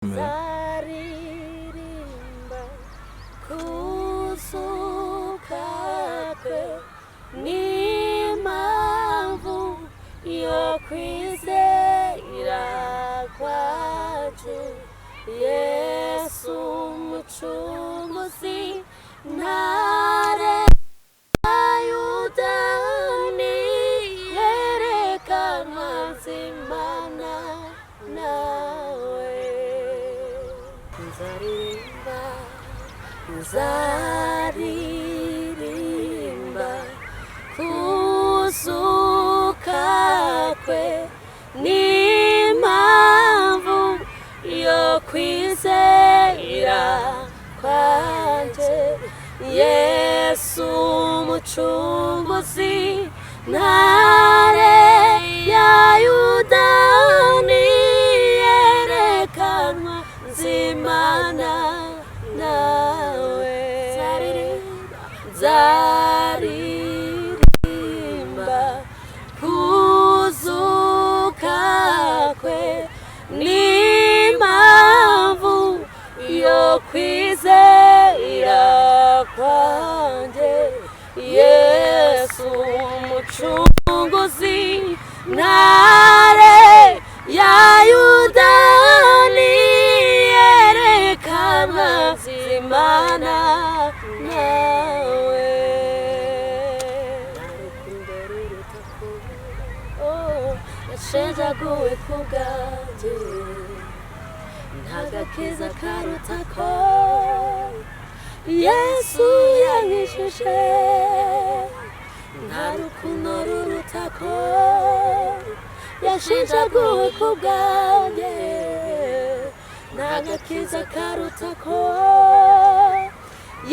Nzaririmba kuzuka kwe, n'impamvu yo kwizera kwacu, Yesu Umucunguzi, Ntare Yudani, yerekanwa nzimana nawe. Nzaririmba, nzaririmba kuzuka kwe, n'impamvu yo kwizera kwanjye, Yesu Umucunguzi, Ntare ya Yudani, yerekanwa nzimana nawe. Nzaririmba kuzuka kwe, n'impamvu yo kwizera kwanjye, Yesu Umucunguzi, Ntare ya Yudani, yerekanwa nzimana nawe. Rukundo ruruta ko, oh, yashenjaguwe ku bwanjye, nta gakiza karuta ko Yesu yankijije. Nta rukundo ruruta ko yashenjaguwe ku bwanjye, nta gakiza karuta ko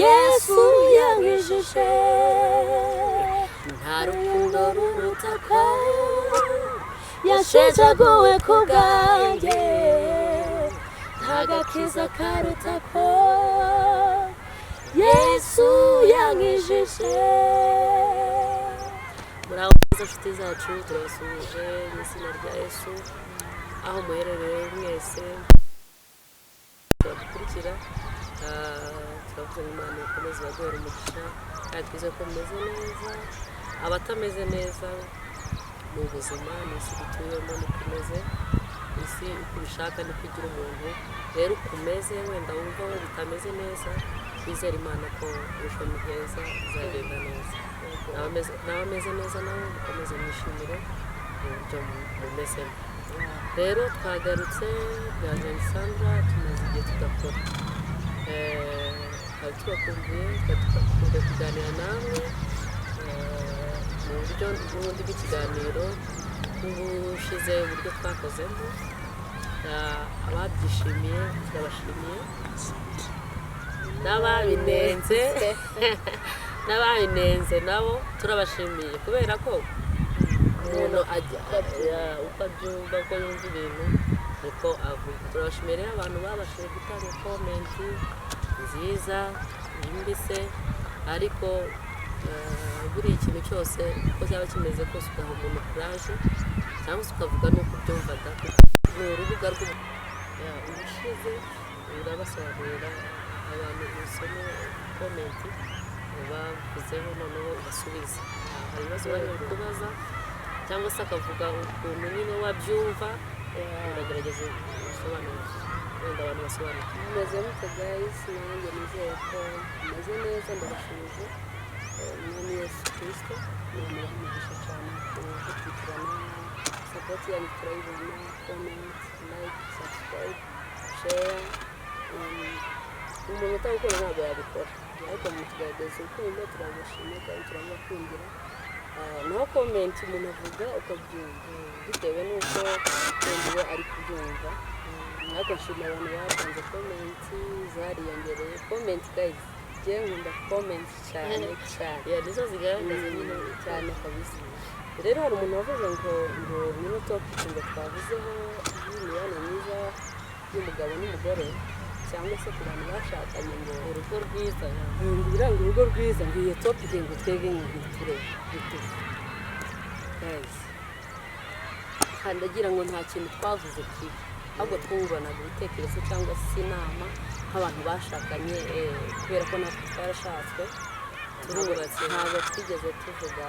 Yesu yankijije. Nta rukundo ruruta ko yashenjaguwe ku bwanjye, nta gakiza karuta ko Yesu yankijije. Muraho neza, nshuti zacu. Turabasuhuje mu izina rya Yesu aho muherereye mwese badukurikira. Turavuze ngo Imana ikomeze ibaguhere umugisha, kandi twizeye ko mumeze neza. Abatameze neza, ni ubuzima, ni isi dutuyemo, niko imeze. Isi uko ubishaka niko igira umuntu. Rero uko umeze, wenda wumva we bitameze neza, twizere Imana ko ejo ni heza, bizagenda neza. N'abameze neza nabo mukomeze mwishimire uburyo mumezemo. Rero twagarutse, Ganza Sandra. Tumaze igihe tudakora. Twari tubakumbuye, twari tubakumbuye kuganira namwe mu buryo n'ubundi bw'ikiganiro nk'ubushize, uburyo twakozemo. Ababyishimiye turabashimiye, n'ababinenze nabo turabashimiye, kubera ko umuntu ajya uko abyumva, uko yumva ibintu niko avuga. Turabashimiye rero abantu babashije gutanga comment nziza yimbitse. Ariko buri ikintu cyose uko cyaba kimeze kose, ugaha umuntu courage cyangwa se ukavuga n'uko ubyumvaga, ni urubuga rw'ubushize. Urabasobanurira abantu, usome comment bavuzeho, noneho ubasubize. Hari ibibazo bari bari kubaza cyangwa se akavuga ukuntu nyine wabyumva, uragerageza usobanure, wenda abantu basobanukirwe. Mumeze mute, guys? Nanjye nizeye ko mumeze neza. Ndabashuje Umwami Yesu Kirisito. Imana ibahe umugisha cyane kudukurikirana. Support yanyu turayibona: comment, like, subscribe, share. Umuntu utabikora ntabwo yabikora, ariko mutugaragaza urukundo, turabashimira kandi turabibakundira. Naho comment, umuntu avuga ukabyumva bitewe n'uko wenda we ari kubyumva. Ariko nshimira abantu batanze comment, zariyongereye. Comment, guys, njyewe nkunda comment cyane cyane. Yeah, nizo zigaragaza nyine. Cyane kabisa. Rero hari umuntu wavuze ngo nyine topic ngo twavuzeho y'imibanire myiza y'umugabo n'umugore, cyangwa se ku bantu bashakanye, ngo urugo rwiza. Ngo urugo rwiza, ngo iyo topic ngo twebwe ngo ntiturebe ntituve. Guys, kandi agira ngo nta kintu twavuze kibi. Ahubwo twunguranaga ibitekerezo cyangwa se inama nk'abantu bashakanye, kubera ko natwe twarashatswe. Turubatse. Ntabwo twigeze tuvuga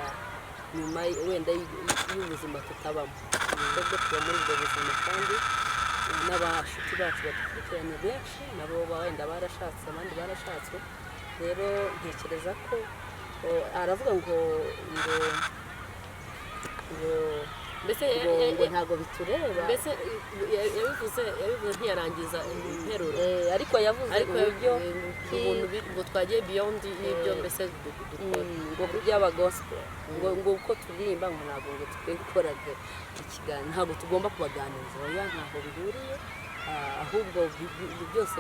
nyuma wenda y'ubuzima tutabamo. Twebwe tuba muri ubwo buzima, kandi n'abashuti bacu badukurikiranye benshi nabo wenda barashatse, abandi barashatswe. Rero ntekereza ko aravuga ngo Mbese ngo ngo ntabwo bitureba. Mbese yabivuze ntiyarangiza interuro. Ariko yavuze Ariko uburyo ubuntu ngo twagiye beyond y'ibyo mbese dukora. Ngo by'aba gospel, ngo uko turirimba, ngo ntabwo ngo tukwiye gukora ikiganiro, ntabwo tugomba kubaganiriza. Oya, ntabwo bihuriye. Ahubwo byose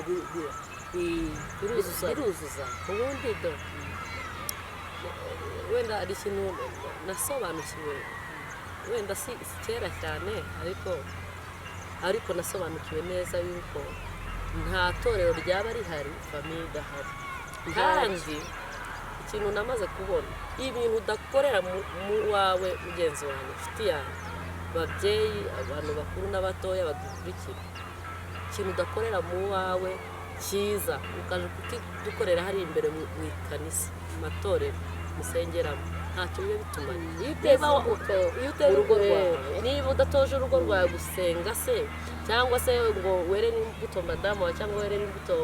Biruzuzanya. Biruzuzanya. Ubundi do wenda hari ikintu nasobanukiwe, wenda si kera cyane, ariko nasobanukiwe neza yuko nta torero ryaba rihari famille idahari. Kandi ikintu namaze kubona, ibintu udakorera mu wawe, mugenzi wanjye, inshuti yanjye, babyeyi, abantu bakuru n'abatoya badukurikira, ikintu udakorera mu wawe cyiza ukaje kukidukorera hari imbere mu ikanisa, mu matorero musengeramo, ntacyo biba bitumariye. Iyo uteze Niba imbuto iyo uteze mu rugo eh, rwawe. Niba udatoje urugo rwawe gusenga se, cyangwa se ngo were n'imbuto madamu wawe, cyangwa were n'imbuto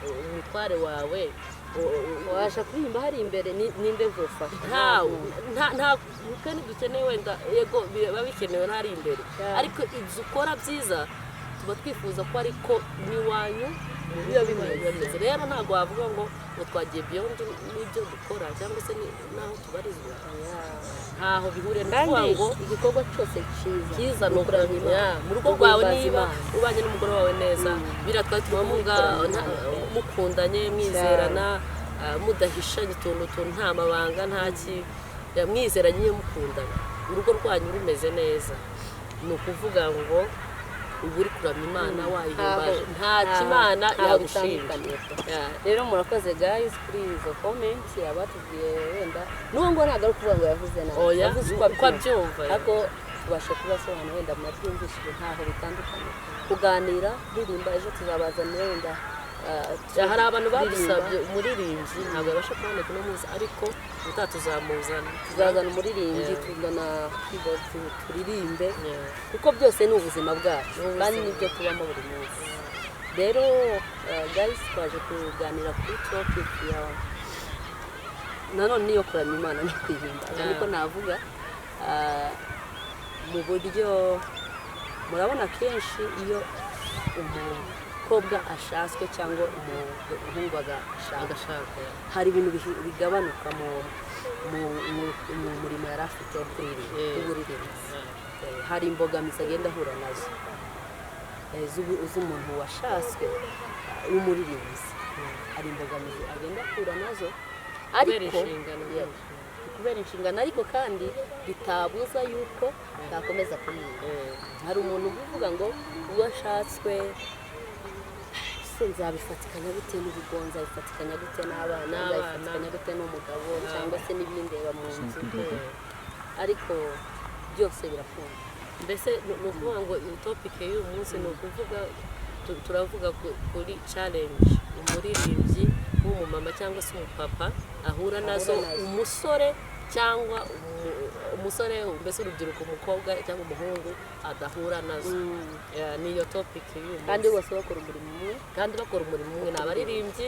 umutware wawe, Wabasha kuririmba hari imbere, ninde nzofasha? Ntawe, nta kandi dukeneye wenda, yego biba bikenewe ntari imbere, ariko ibyo ukora byiza tuba twifuza ko ariko n'iwanyu Biba bimeze. Biba bimeze. Rero ntabwo wavuga ngo twagiye beyond n'ibyo dukora cyangwa se n'aho tubarizwa, ntaho bihuriye. Ni Kandi ukuvuga ngo igikorwa cyose cyiza cyiza ni ukuramya ukuramya Imana. Mu rugo rwawe. Guhimbaza Niba Imana. ubanye n'umugore wawe neza, biriya twari turi kuvuga, mukundanye, mwizerana, mudahishanye utuntu, nta mabanga, nta ki, ya, mwizeranye iyo mukundana, urugo rwanyu rumeze neza, ni ukuvuga ngo uba uri kuramya Imana, wayihimbaje, nta kimana ntaho yagushinja. bitandukaniye. Ya. Rero murakoze guys kuri izo comment, abatubwiye wenda n'uwo ngo ntabwo ari ukuvuga ngo yavuze nabi, Oya, yavuze uko uko abyumva. Ariko tubasha kubasobanurira, wenda murabyumvishije, ntaho bitandukanye kuganira, kuririmba. Ejo tuzabazanira wenda Ya, hari abantu kuririmba. badusabye umuririmbyi, ntabwo yabasha kuboneka uno munsi, ariko ubutaha tuzamuzana. Tuzazana umuririmbyi, tuzana keyboard, turirimbe, kuko byose ni ubuzima bwacu Ni ubuzima. kandi nibyo tubamo buri munsi. Rero guys, twaje kuganira kuri topic ya nanone niyo kuramya Imana no kwihimbaza, niko navuga. Mu buryo murabona kenshi iyo umukobwa ashatswe cyangwa umuhungu agashaka, Agashaka. hari ibintu bigabanuka mu murimo yari afite wo kuririmba, w'uburirimbyi. Hari imbogamizi agenda ahura nazo z'umuntu washatswe w'umuririmbyi, hari imbogamizi agenda ahura nazo, Kubera ariko inshingano Yeah. nyinshi. Kubera inshingano, ariko kandi bitabuza yuko yakomeza kuririmba. Hari umuntu uba uvuga ngo ubwo ashatswe se nzabifatikanya gute n'urugo, nzabifatikanya gute n'abana, N'abana. nzabifatikanya gute n'umugabo cyangwa se n'ibindeba mu nzu? Ariko byose birakunda. Mbese ni ukuvuga ngo iyi topic y'uyu munsi ni ukuvuga turavuga kuri challenge umuririmbyi w'umumama cyangwa se umupapa ahura nazo, nazo. umusore cyangwa umusore, mbese urubyiruko, umukobwa cyangwa umuhungu adahura nazo. Yeah, niyo topic y'uyu munsi. Kandi bose bakora umurimo umwe. Kandi bakora umurimo umwe, ni abaririmbyi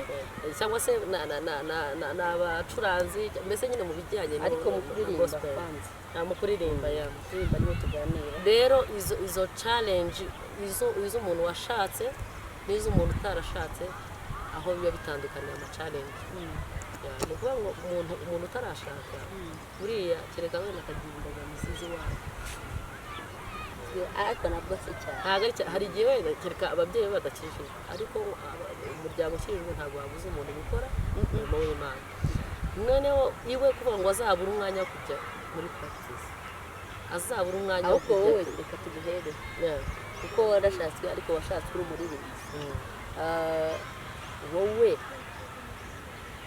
cyangwa se ni abacuranzi, mbese nyine mu bijyanye Ariko mu na kuririmba gospel. Kwanza. Ah, mu kuririmba, ya. Mu kuririmba niho tuganira. Rero izo challenge, izo umuntu washatse n'iz'umuntu utarashatse, aho biba bitandukaniye ama challenge. Ya, ni ukuvuga ngo umuntu utarashaka buriya kereka wenda akagira imbogamizi z'iwabo. Ariko nabwo si cyane. Ntabwo ari hari igihe wenda kereka ababyeyi be badakijijwe, ariko umuryango ukijijwe ntabwo wabuza umuntu gukora umurimo w'Imana. Noneho iwe kuvuga ngo azabure umwanya wo kujya muri practice, azabure umwanya wo Ahubwo kujya wowe reka tuguhere, kuko warashatswe, ariko washatswe uri umuririmbyi. Wowe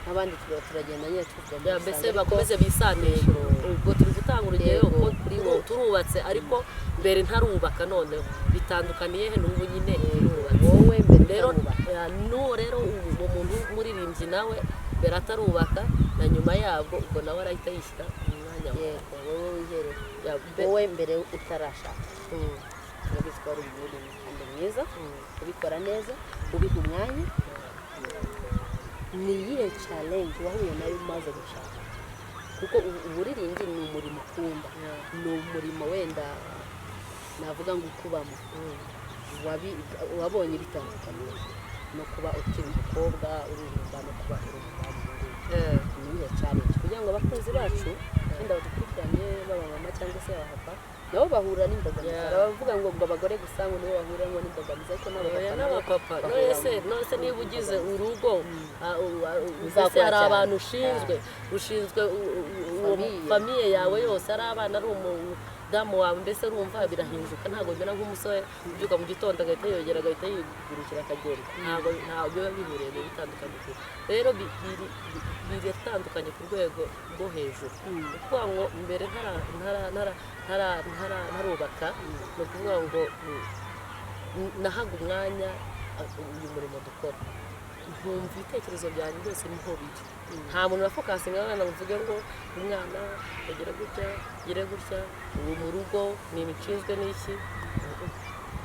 nk'abandi turagenda nyine tuvuga muri Ya, mbese rusange, ariko bakomeze bisanishe. Ubwo turi gutanga urugero Yego, ko kuri wowe. turubatse, ariko mbere ntarubaka, noneho bitandukaniye he n'ubu nyine? Rero Utarubaka. N'uwo rero uwo muntu w'umuririmbyi nawe mbere atarubaka na nyuma yabwo, ubwo nawe arahita yishyira mu mwanya wawe. Yego, wowe wiherera. Ya, Wowe mbere utarashaka, turabizi ko wari umuririmbyi kandi mwiza, ubikora neza, ubiha umwanya. Ni iyihe challenge wahuye nayo umaze gushaka? Kuko uburirimbyi ni umurimo ukunda, ni umurimo wenda navuga ngo ukubamo. Wabonye bitandukanye no kuba ukiri umukobwa uririmba no kuba uri umudamu ubu ngubu? Ni iyihe challenge, kugira ngo abakunzi bacu wenda badukurikiranye, baba mama cyangwa se abapapa, nabo bahura n'imbogamizi? Hari abavuga ngo abagore gusa ngo nibo bahura ngo n'imbogamizi, ariko n'abapapa Oya, nabo n'abapapa bahura none se niba ugize urugo, Uzakora mbese hari cyane. abantu ushinzwe uwo Famille. Famille yawe yose, ari abana, ari umudamu wawe, mbese urumva birahinduka. Ntabwo bimera nk'umusore ubyuka mu gitondo agahita yogera, agahita yigurukira, akagenda. Ntabwo biba bihuriye, biba bitandukanye kure. Rero biratandukanye ku rwego rwo hejuru. Ni ukuvuga ngo mbere ntarubaka, ni ukuvuga ngo nahaga umwanya uyu murimo dukora, nkumva ibitekerezo byanjye byose niho biri. Nta muntu wafocusinga abana ngo mvuge ngo umwana agira gutya, gire gutya, ubu mu rugo ni ibishinzwe n'iki.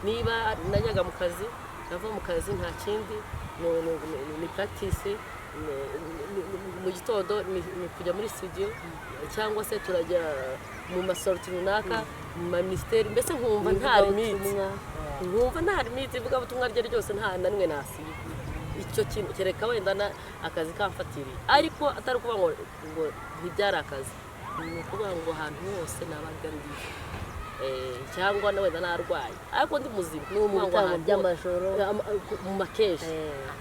Niba najyaga mu kazi, nava mu kazi, nta kindi, ni practice mu gitondo, ni kujya muri studio cyangwa se turajya mu masorties runaka, mu maminisiteri, mbese nkumva nta limite, nkumva nta limite. Ivugabutumwa rye ryose nta na rimwe nasiba icyo kintu, kereka wenda na akazi kamfatiriye, ariko atari ukuvuga ngo ntibyari akazi. Ni ukuvuga ngo ahantu hose nabaga ndi, cyangwa na wenda narwaye ariko ndi muzima. No mu Kuvuga ngo bitaramo ahantu by'amajoro. Mu makeshi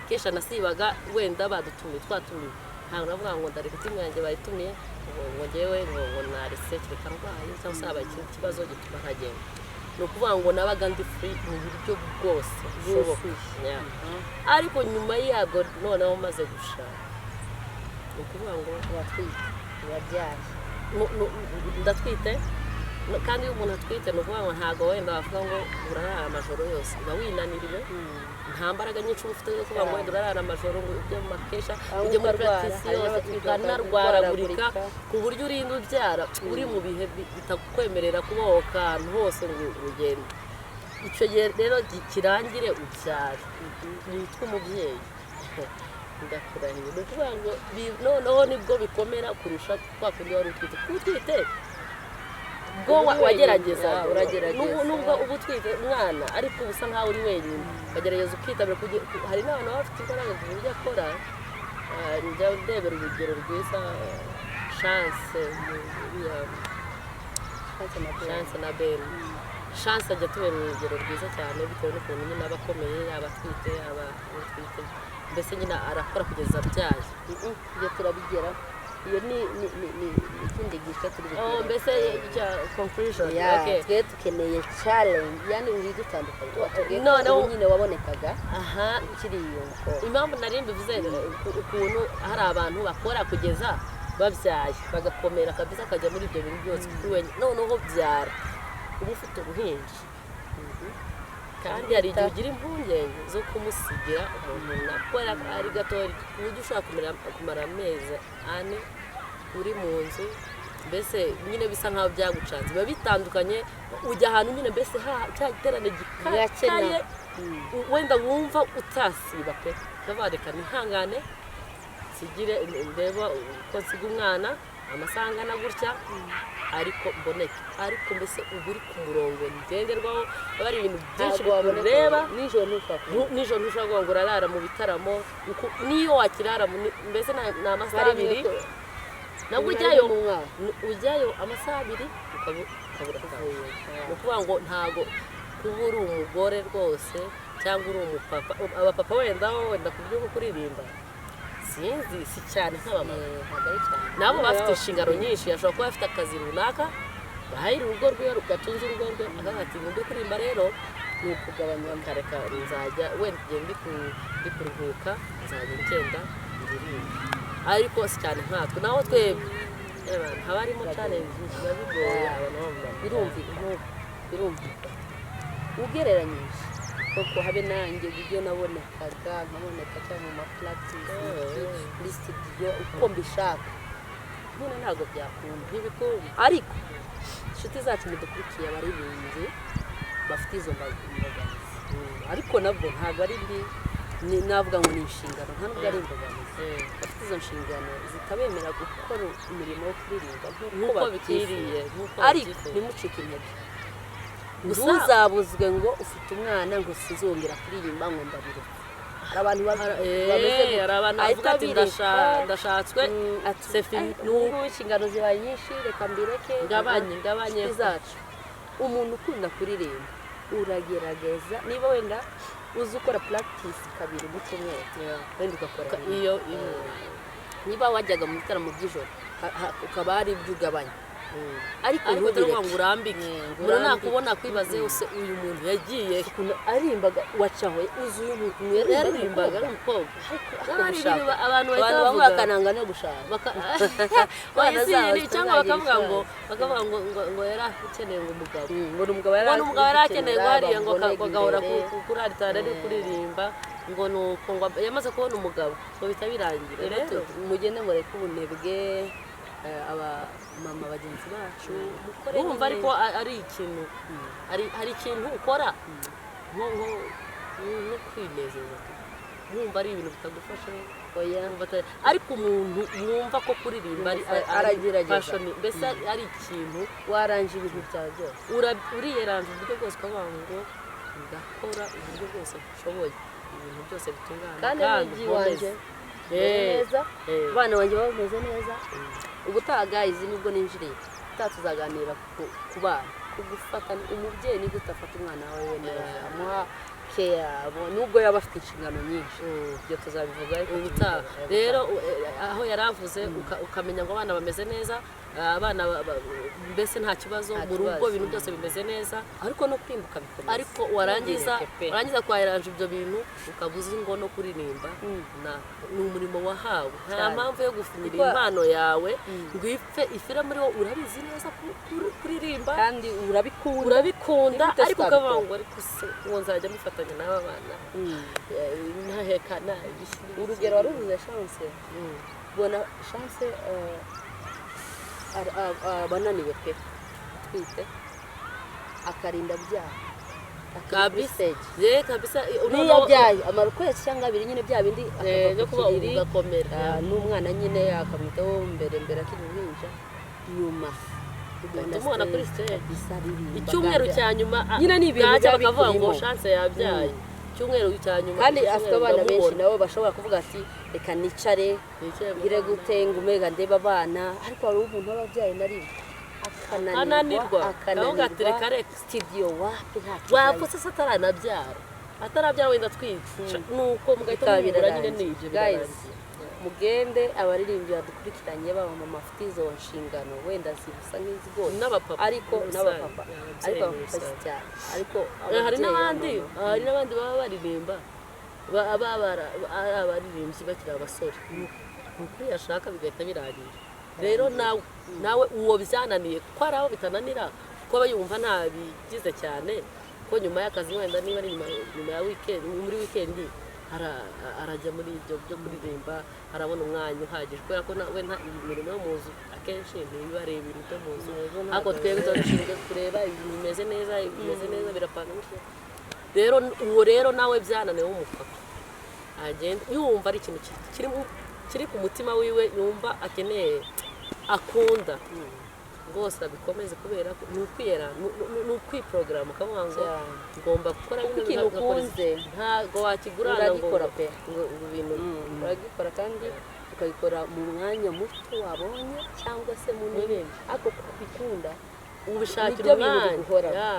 kenshi anasibaga, wenda badutumiye, twatumiye, ntabwo navuga ngo ndareka timu yanjye bayitumiye ngo ngewe ngo narese, kereka ndwaye cyangwa se habaye ikindi kibazo gituma ntagenda. Ni ukuvuga ngo nabaga ndi free mu buryo bwose bushoboka. Bwuzuye. Yeah. Ariko nyuma yabwo noneho maze gushaka, ni ukuvuga ngo Uratwite, urabyaye. Ndatwite. Kandi iyo umuntu atwite, ni ukuvuga ngo ntabwo wenda bavuga ngo urarara amajoro yose, uba winaniriwe, nta mbaraga nyinshi uba ufite zo kuvuga ngo wenda urarara amajoro ngo ujye mu makesha, Aho ujye muri ukarwara, practice hari yose, n'abatwite ukanarwaragurika bakarwaragurika. Ku buryo urinda ubyara uri mu bihe bitakwemerera kubohoka ahantu hose ngo ugende. Icyo gihe rero kirangire ubyare, witwa umubyeyi, ndakurahiye, ni ukuvuga ngo noneho nibwo bikomera kurusha kwa kundi wari utwite, kuko utwite bwo Uba uri wagerageza wenyine, uragerageza. Nubwo uba utwite umwana, ariko uba usa nkaho uri wenyine, ukagerageza ukitabira. Hari n'abantu baba bafite imbaraga ku buryo akora. Njya ndebera urugero rwiza Chance uriya. Chance na Ben. Chance na Ben. Chance ajya atubera urugero rwiza cyane bitewe n'ukuntu nyine aba akomeye, yaba atwite, yaba atwite, mbese nyine arakora kugeza abyaye. Ibyo turabigeraho, iyo ni ikindi gice turi Oh, bugere. Mbese icya conclusion? Yeah, Okay. twe dukeneye challenge, yani ibidutandukanye. Watubwiye ko Noneho- ubu nyine wabonekaga aha ukiri iyo mukobwa. Impamvu nari mbivuze ukuntu hari abantu bakora kugeza babyaye, bagakomera kabisa, akajya muri ibyo bintu byose kuri wenyine, noneho byara uba ufite uruhinja, kandi hari igihe ugira impungenge zo kumusigira umuntu runaka kubera ko ari gatoya, ku buryo ushobora kumara amezi 4 uri mu nzu, mbese nyine bisa nkaho byagucanze. Biba bitandukanye, ujya ahantu nyine mbese cya giterane gikakaye, wenda wumva utasiba pe, ukavuga reka nihangane nsigire, ndeba uko nsiga umwana amasaha angana gutya, ariko mboneke. Ariko mbese uba uri ku murongo ngenderwaho, haba hari ibintu byinshi Ntabwo waboneka. bikureba. Nijoro ntushobora kubona. Nijoro ntushobora kuvuga ngo urarara mu bitaramo, niyo wakirara mbese ni amasaha Hari 2 rimwe nabwo rimwe ujyayo mu mwaka. Ujyayo amasaha 2 ukabura akazi. Ni ukuvuga ngo ntago kuba uri umugore rwose cyangwa uri umupapa. Abapapa wenda bo, wenda ku buryo bwo kuririmba sinzi, si cyane nk'abamama. Ntabwo ari cyane. Nabo bafite inshingano nyinshi, ashobora kuba afite akazi runaka bahahira urugo rwe, rugatunze urugo rwe, akavuga ati mu byo kuririmba rero Ni ukugabanya. Nkareka nzajya wenda igihe ndi kuruhuka nzajya ngenda ndirimba, ariko si cyane nkatwe. Naho twebwe haba harimo challenge nyinshi, biba bigoye abantu b'abamama. Birumvikana, birumvikana. Ugereranyije Koko habe nanjye uburyo nabonekaga, nkaboneka cyangwa mu ma practice, muri studio uko mbishaka, nyine ntabwo byakunda. Ntibikunda. Ariko inshuti zacu mudukurikiye, abaririmbyi bafite izo mbogamizi, ariko nabwo ntabwo ari mbi, navuga ngo ni inshingano, nta nubwo ari imbogamizi. Bafite izo nshingano zitabemera gukora umurimo wo kuririmba nk'uko nk'uko babyifuza. Bikwiriye, nk'uko Ariko babyifuza. ntimucike intege. Gusa Ntuzabuzwe ngo ufite umwana ngo sinzongera kuririmba, ngo ndabireka. Hari abantu bameze gutya. Hari abantu Ahita bavuga ati abireka. Ndashatswe, Ati, c'est fini." "Ay, ubu ngubu inshingano zibaye nyinshi, reka mbireke." Ngabanye, ngabanye. Inshuti zacu, umuntu ukunda kuririmba uragerageza, niba wenda uzi ukora practice kabiri mu cyumweru, wenda ugakora rimwe. Iyo Niba wajyaga mu bitaramo by'ijoro, ukaba hari ibyo ugabanya, ariko Ariko dore ntubireke. ngo urambike. Ngo Umuntu urambike. nakubona kwibaze use uyu muntu yagiye Ukuntu arimbaga, wacaho uzi uyu muntu yaririmbaga ari umukobwa. Ariko Hari gushaka. ibintu abantu bahita Abantu bamwe bavuga. bakananga no gushaka. Oya, si zabo ibi, cyangwa zitazagira bakavuga ngo ikibazo. Bakavuga ngo yari akeneye ngo umugabo, Ngo ni umugabo yari ngo n'umugabo yari akeneye ngo hariya ngo bamubonege agahora imbere. Kuri aritari ari kuririmba, ngo nuko ngo yamaze kubona umugabo ngo bihita birangira. Rero Rero mugende mureke ubunebwe, abamama bagenzi bacu, mukore urumva nyine. Ariko ari ikintu, hari ikintu ukora nko kwinezeza, wumva ari ibintu bitagufasha. Oya. Wumva ariko umuntu wumva ko kuririmba ari Aragerageza. passion, mbese ari ikintu Waranje ibintu byawe byose. Uriyeranja uburyo bwose, ukavuga ngo ndakora uburyo bwose nshoboye, ibintu byose bitungana. Kandi n'iby'iwanjye nkomeze. bimeze neza, abana banjye baba bameze neza. Ubutaha guys, nubwo ninjiriye, ubutaha tuzaganira ku bana, ku gufata umubyeyi ni gute afata umwana we neza, amuha care, nubwo yaba afite inshingano nyinshi. Ibyo tuzabivuga, ariko Ubutaha. tubivuga. Rero aho yari avuze, ukamenya ngo abana bameze neza, abana mbese nta kibazo Nta mu rugo, kibazo. ibintu byose bimeze neza. Ariko no kwimuka bikomeza. Ariko warangiza Ntubireke pe. warangiza kwayaranja ibyo bintu, ukaba uzi ngo no kuririmba ni umurimo wahawe, nta Cyane. mpamvu yo gufunyira Kuko impano yawe ngo ipfe ifire muri wowe. Urabizi neza kuririmba kandi urabikunda. Urabikunda. Nigute Ariko ukavuga twabikora? ngo ariko se uwo nzajya mufatanya n'aba bana, ntahekana ibiki n'ibiki. Urugero waruvuze Chance, ubona Chance aba ananiwe pe, atwite, akarinda abyara akiri kuri Kabisa. stage. Ye kabisa, Niyo noneho abyaye amara ukwezi cyangwa abiri nyine, bya bindi akava byo ku kuba kiriri, ugakomera. N'umwana nyine akamwitaho mbere mbere akiri uruhinja, nyuma Ugahita umubona kuri stage. Kabisa aririmba Icyumweru kandi cya nyuma Nyine ni ibintu bwacya biba bakavuga ngo bikurimo. Chance yabyaye. Icyumweru cya nyuma, Kandi icyo afite cyumweru abana benshi uramubona. nabo bashobora kuvuga ati reka nicare, Nicare mu ngire bana. gute, ngume ndebe abana. Ariko hari umuntu aba abyaye na rimwe Akananirwa. akananirwa. Akavuga ati, Akananirwa. "Reka, reka." Studio wapi, nta Wapfa se ataranabyara wenda atwite, nuko mugahita Bikaba muhura nyine. birarangiye. Ni ibyo Guys, birarangiye. mugende abaririmbyi badukurikiranye, baba mama bafite izo nshingano wenda zisa nk'izigoye, N'abapapa ariko muri n'abapapa, rusange, ababyeyi ariko muri abapapa si rusange. cyane, ariko Hari ababyeyi n'abandi b'abamama. Hari n'abandi baba baririmba baba ari abaririmbyi bakiri abasore, ni ukuri yashaka bigahita birangira. Rero nawe uwo byananiye, kuko hari abo bitananira, kuko aba yumva ntabigize cyane, ko nyuma y'akazi wenda niba ari nyuma ya weekend, muri weekend arajya muri ibyo byo kuririmba, arabona umwanya uhagije, kubera ko nawe nta imirimo yo mu nzu, akenshi ntibiba ari ibintu byo mu nzu. Ariko twebwe tuba dushinzwe kureba ibintu bimeze neza, bimeze neza, birapanga gutya. Rero uwo rero nawe byananiwe w'umupapa, agenda yumva ari ikintu kiri ku mutima wiwe, yumva akeneye, akunda rwose, abikomeze, kubera ko ni ukwiyera, ni ukwiporogaramu, ukavuga ngo Cyane. ngomba gukora Kuko bino, ikintu ngakora ukunze, ntabwo wakigurana ngo uragikora pe. ngo ibintu Uragikora kandi ukabikora mu mwanya muto wabonye cyangwa se munini, Munini. ariko kuko ubikunda, ubishakira nibyo bintu umwanya. biguhoraho. Ya.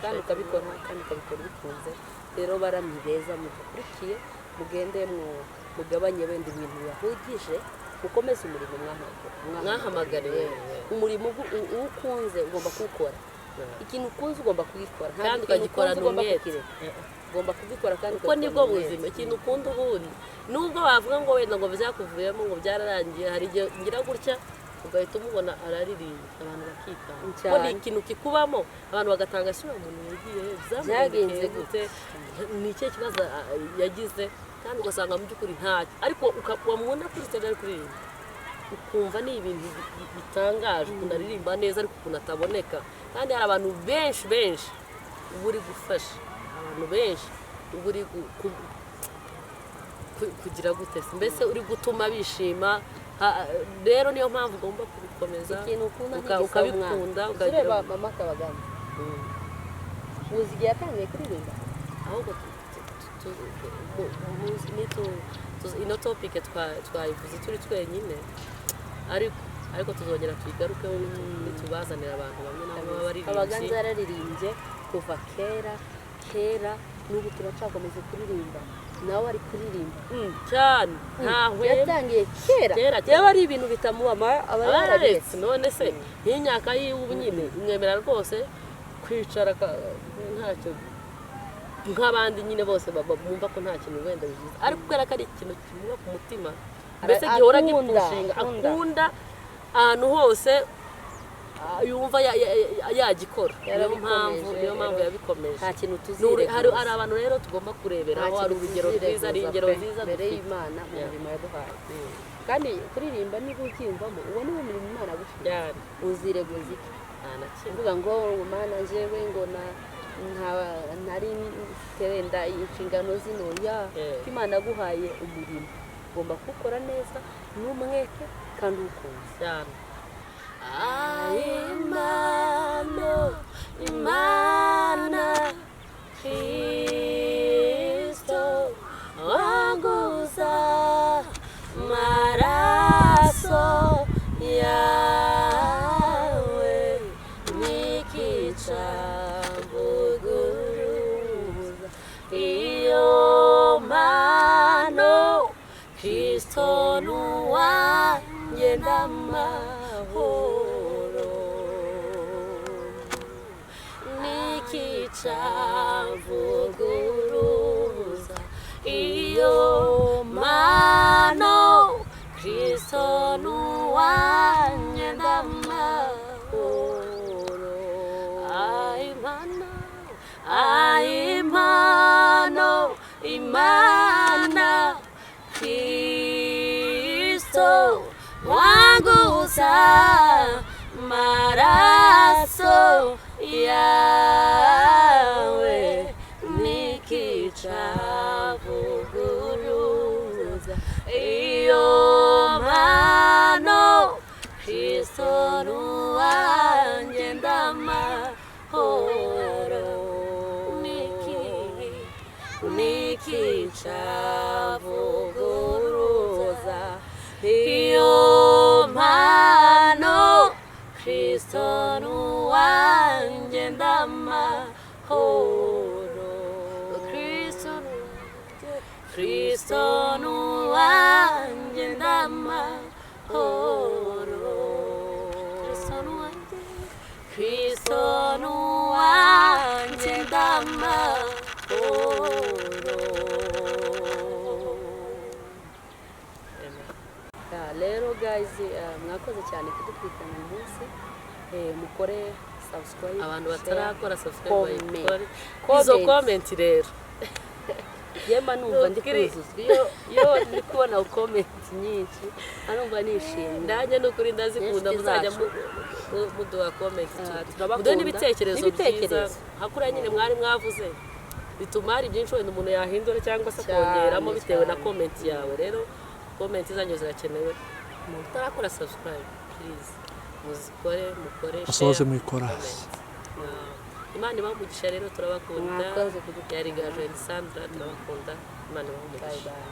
Kandi ukabikora, kandi ukabikora ubikunze. Rero baramyi beza mudukurikiye, mugende mugabanye wenda ibintu bibahugije, mukomeze umurimo mwahamagariwe. Umurimo uwo ukunze ugomba kuwukora. Ikintu ukunze ugomba kugikora. Ntabwo Kandi ikintu ukagikorana ukunze ugomba umwete. kukireka, ugomba kugikora kandi Kuko nibwo ukagikorana umwete. buzima. Ikintu ukunda ubundi, nubwo bavuga ngo wenda ngo byakuvuyemo, ngo byararangiye, hari igihe ngira gutya Ugahita umubona araririmba, abantu bakikanga Cyane. ko ni ikintu kikubamo, abantu bagatanga isura, umuntu yagiye he? Byagenze byamugendekeye gute? Ni ikihe kibazo yagize? Kandi ugasanga mu by'ukuri ntacyo, ariko wamubona kuri stage ari kuririmba, ukumva ni ibintu bitangaje ukuntu aririmba neza, ariko ukuntu ataboneka. Kandi hari abantu benshi benshi uba uri gufasha, abantu benshi uba uri kugira gute se? Mbese uri gutuma bishima. Rero niyo mpamvu ugomba kubikomeza, Ikintu ukunda ntigisaba ukabikunda, umwana. ukagira Ureba mama Kabaganza, uzi igihe yatangiye kuririmba? Ahubwo ino topic twayivuze turi twenyine, ariko tuzongera tuyigarukeho nitubazanira abantu bamwe na bamwe b'abaririmbyi. Kabaganza yararirimbye kuva kera kera, n'ubu turacyakomeza kuririmba, nawe ari kuririmba. Cyane, ntahwema. Yatangiye kera. Kera cyane. Yaba ari ibintu bitamubama aba aba yararetse. Yararetse. None se nk'imyaka yiwe ubu nyine imwemera rwose kwicara ntacyo, nk'abandi nyine bose bumva ko nta kintu wenda bigize, ariko kubera ko ari ikintu kimuba ku mutima, mbese gihora Akunda, gipushinga, akunda. Akunda ahantu hose, yumva yagikora. Niyo Yarabikomeje, mpamvu, niyo mpamvu rero. yabikomeje. Nta kintu Hari tuzireguza. abantu rero tugomba kureberaho, Nta hari kintu urugero rwiza, hari tuzireguza ingero pe, nziza mbere dufite. y'Imana mu Yeah. murimo yaduhaye. Kandi kuririmba, niba ubyiyumvamo, uwo ni wo murimo Imana agushinze. Cyane. Uzireguza iki? Nta na kimwe. Kuvuga ngo Mana, njyewe ngo na nta ntari mfite wenda inshingano zino ya ko Imana yaguhaye umurimo, ugomba kuwukora neza n'umwete kandi uwukunze. Cyane. Imana, Imana, Kristo wanguza maraso yawe, nikica mvuguruza iyo mpano, Kristo nuwanjye n'amahoro, nikica mvuguruza iyo mpano, Kristo nuwanjye n'amahoro. Ay, impano, ay, impano, Imana, Kristo wanguza maraso yawe, nikica vuguruza iyo mpano, Kristo nuwanjye ndamahoro, niki nikica vuguruza iyo mpano, Kristo nuwanjye ndamahoro, Kristo nuwanjye, Kristo nuwanjye ndamahoro, Kristo nuwanjye, Kristo nuwanjye ndamahoro. Amen. Yeah, rero guys, mwakoze cyane kudukurikirana uyu munsi. Mukore subscribe, Abantu share, batarakora subscribe comment. bayikore. Comment. Izo comment rero. Yema numva ndi kuzuzwa iyo ndi kubona comment nyinshi, numva nishimye. Nanjye ni ukuri ndazikunda. N'inshuti Muzajya zacu. muduha comment, Turabakunda. muduhe n'ibitekerezo byiza. N'ibitekerezo. Hakuriya nyine mwari mwavuze, bituma hari byinshi wenda umuntu yahindura cyangwa se Cyane, akongeramo bitewe na cyane. comment yawe. Rero comment zanyu zirakenewe. Umuntu utarakora subscribe, please muzikore, mukore Musoze share, mu ikorasi. comment. Imana ibahe umugisha rero, turabakunda. Mwakoze kudukurikirana. Yari Gaju and Sandra, turabakunda. Imana ibahe Bye umugisha. bye.